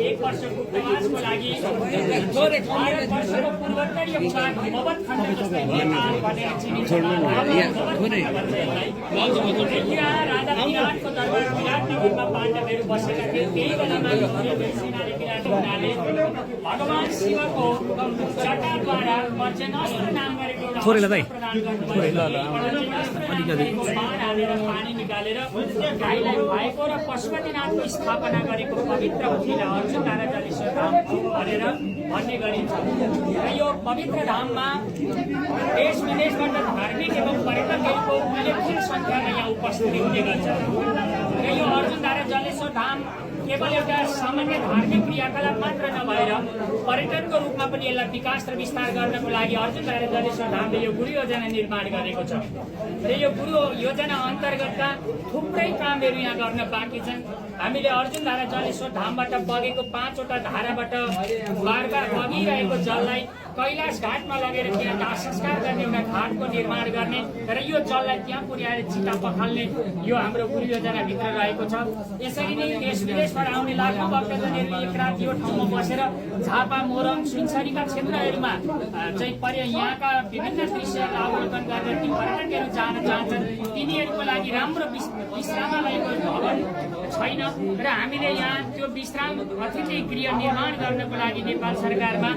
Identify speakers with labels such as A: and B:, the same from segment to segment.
A: एक वर्षको प्रवासको लागि पूर्वोत्तरीय भाग मगध खण्ड जस्तै नेपाल भनेर चिनिन्छ। राजा विराटको दरबार विराट नगरमा पाण्डवहरू बसेका थिए। त्यही बेलामा सेनाले विराट हुनाले भगवान शिवको जटाद्वारा पर्जन्यास्त्र नाम गरेको पानी निकालेर गाईलाई भएको र पशुपतिनाथको स्थापना गरेको पवित्र भूमिलाई अर्जुन राजाले धाम भनेर भन्ने गरिन्छ। र यो पवित्र धाममा देश विदेशबाट धार्मिक एवं पर्यटकहरूको उल्लेखनीय संख्यामा यहाँ उपस्थिति हुने गर्छ। र यो अर्जुन जलेश्वर धाम केवल एउटा सामान्य धार्मिक क्रियाकलाप मात्र नभएर पर्यटनको रूपमा पनि यसलाई विकास र विस्तार गर्नको लागि अर्जुन जलेश्वर धामले यो गुरु योजना निर्माण गरेको छ। र यो गुरु योजना अन्तर्गतका थुप्रै कामहरू यहाँ गर्न बाँकी छन्। हामीले अर्जुन जलेश्वर धामबाट बगेको 5 वटा धाराबाट बारबार बगिरहेको जललाई कैलाश घाटमा लगेर त्यहाँ दाह संस्कार गर्ने एउटा घाटको निर्माण गर्ने र यो जललाई त्यहाँ पुर्याएर चिता पखाल्ने यो हाम्रो गुरु योजनाभित्र रहेको छ। यसरी नै देश विदेशबाट आउने लाखौं भक्तजनहरू एक रात यो ठाउँमा बसेर झापा मोरङ सुनसरीका क्षेत्रहरूमा चाहिँ यहाँका विभिन्न दृश्यहरूलाई अवलोकन गरेर ती पर्यटकहरू जान चाहन्छन्। तिनीहरूको लागि राम्रो विश्रामालयको भवन छैन र हामीले यहाँ त्यो विश्राम अतिथि गृह निर्माण गर्नको लागि नेपाल सरकारमा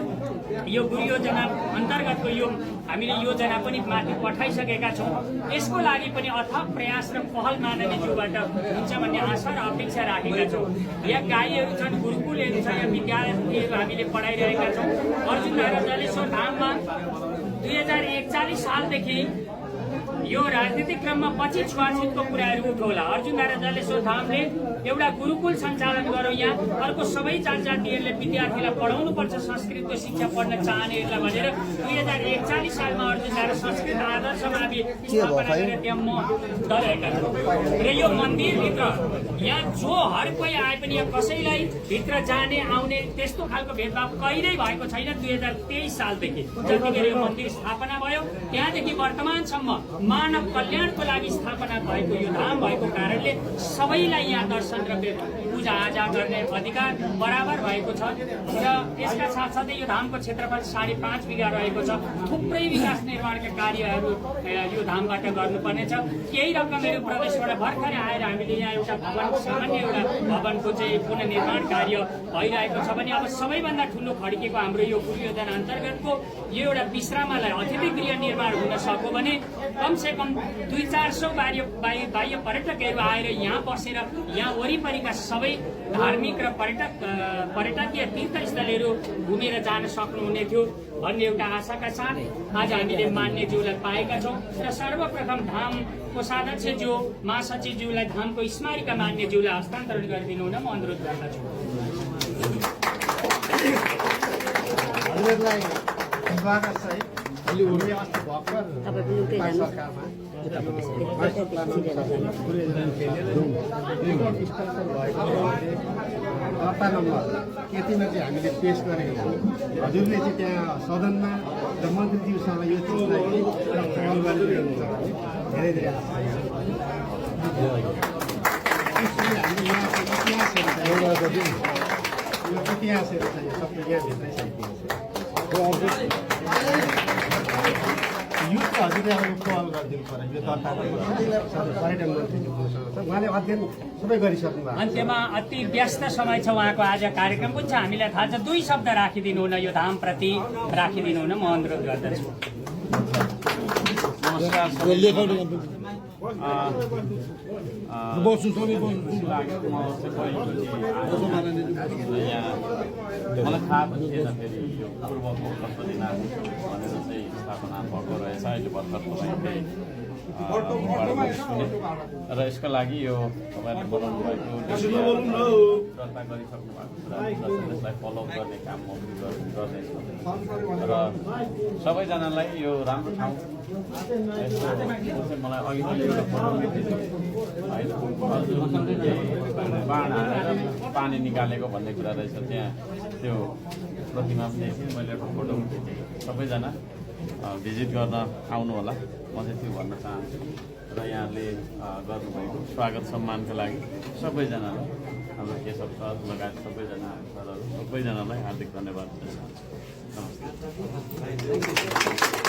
A: यो गुरु योजना अन्तर्गतको यो हामीले योजना पनि माथि पठाइसकेका छौँ। यसको लागि पनि अथक प्रयास र पहल माननीयज्यूबाट हुन्छ भन्ने आशा र अपेक्षा राखेका छौँ। यहाँ गाईहरू छन्, गुरुकुलहरू छ, यहाँ विद्यालयहरू हामीले पढाइरहेका छौँ। अर्जुन जलेश्वर धाममा 2041 सालदेखि यो राजनीतिक क्रममा पछि छुवाछुतको कुराहरू उठौला। अर्जुन जलेश्वर धामले एउटा गुरुकुल सञ्चालन गरौँ, यहाँ अर्को सबै जातिहरूले विद्यार्थीलाई पढाउनुपर्छ, संस्कृतको शिक्षा पढ्न चाहनेहरूलाई भनेर 2041 सालमा अर्जुन संस्कृत आदर्श मावि स्थापना गरेर त्यहाँ म गरेका छौँ। र यो मन्दिरभित्र यहाँ जो हर कोही आए पनि यहाँ कसैलाई भित्र जाने आउने त्यस्तो खालको भेदभाव कहिल्यै भएको छैन। 2023 सालदेखि जतिखेर यो मन्दिर स्थापना भयो त्यहाँदेखि वर्तमानसम्म मानव कल्याणको लागि स्थापना भएको यो धाम भएको कारणले सबैलाई यहाँ दर्शन र पूजा आजा गर्ने अधिकार बराबर भएको छ। र यसका साथसाथै यो धामको क्षेत्रफल 5.5 बिघा रहेको छ। थुप्रै विकास निर्माणका कार्यहरू यो धामबाट गर्नुपर्नेछ। केही रकमहरू प्रदेशबाट भर्खरै आएर हामीले यहाँ एउटा भवन सामान्य एउटा भवनको चाहिँ पुनर्निर्माण कार्य भइरहेको छ भने अब सबैभन्दा ठुलो खड्केको हाम्रो यो गुरु योजना अन्तर्गतको यो एउटा विश्रामालय अतिथि गृह निर्माण हुन सक्यो भने कमसेकम 200-400 बाह्य पर्यटकहरू आएर यहाँ बसेर यहाँ वरिपरिका सबै धार्मिक र पर्यटकीय तीर्थस्थलहरू घुमेर जान सक्नुहुने थियो भन्ने एउटा आशाका साथ आज हामीले मान्यज्यूलाई पाएका छौँ। र सर्वप्रथम धाम कोषाध्यक्षज्यू महासचिवज्यूलाई धामको स्मारिका मान्यज्यूलाई हस्तान्तरण गरिदिनु हुन म अनुरोध गर्दछु।
B: दर्ता नम्बर यतिमा चाहिँ हामीले पेश गरेको छौँ। हजुरले चाहिँ त्यहाँ सदनमा र मन्त्रीज्यूसँग यो चिजलाई पहल गरिदिनुहुन्छ भने धेरै धेरै इतिहासहरू छ, यो सबै यहाँभित्रै छ। यो त हजुरले अब पहल गरिदिनु पर्यो। यो दर्ता पर्यटन मन्त्रीज्यूसँग उहाँले अध्ययन सबै गरिसक्नु भएको।
A: अन्त्यमा अति व्यस्त समय छ उहाँको आज कार्यक्रम पनि छ, हामीलाई थाहा छ। 2 शब्द राखिदिनु हुन यो धामप्रति राखिदिनु हुन म अनुरोध गर्दछु।
C: मलाई थाहा पनि थिएन फेरि यो पूर्वको पशुपतिनाथ भनेर चाहिँ स्थापना भएको रहेछ। अहिले भर्खर तपाईँ र यसको लागि यो तपाईँले बनाउनु भएको दर्ता गरिसक्नु भएको कुरा यसलाई फलोअप गर्ने काम म गर्दैछु र सबैजनालाई यो राम्रो ठाउँ मलाई अघि मैले एउटा बाण हालेर पानी निकालेको भन्ने कुरा रहेछ। त्यहाँ त्यो प्रतिमा पनि देखेँ मैले, एउटा फोटो पनि खिचेँ। सबैजना भिजिट गर्न आउनु होला, म चाहिँ त्यो भन्न चाहन्छु। र र यहाँले गर्नुभएको स्वागत सम्मानका लागि सबैजनालाई हाम्रो केशव सर लगायत सबैजना सरहरू सबैजनालाई हार्दिक धन्यवाद दिन चाहन्छु। नमस्ते।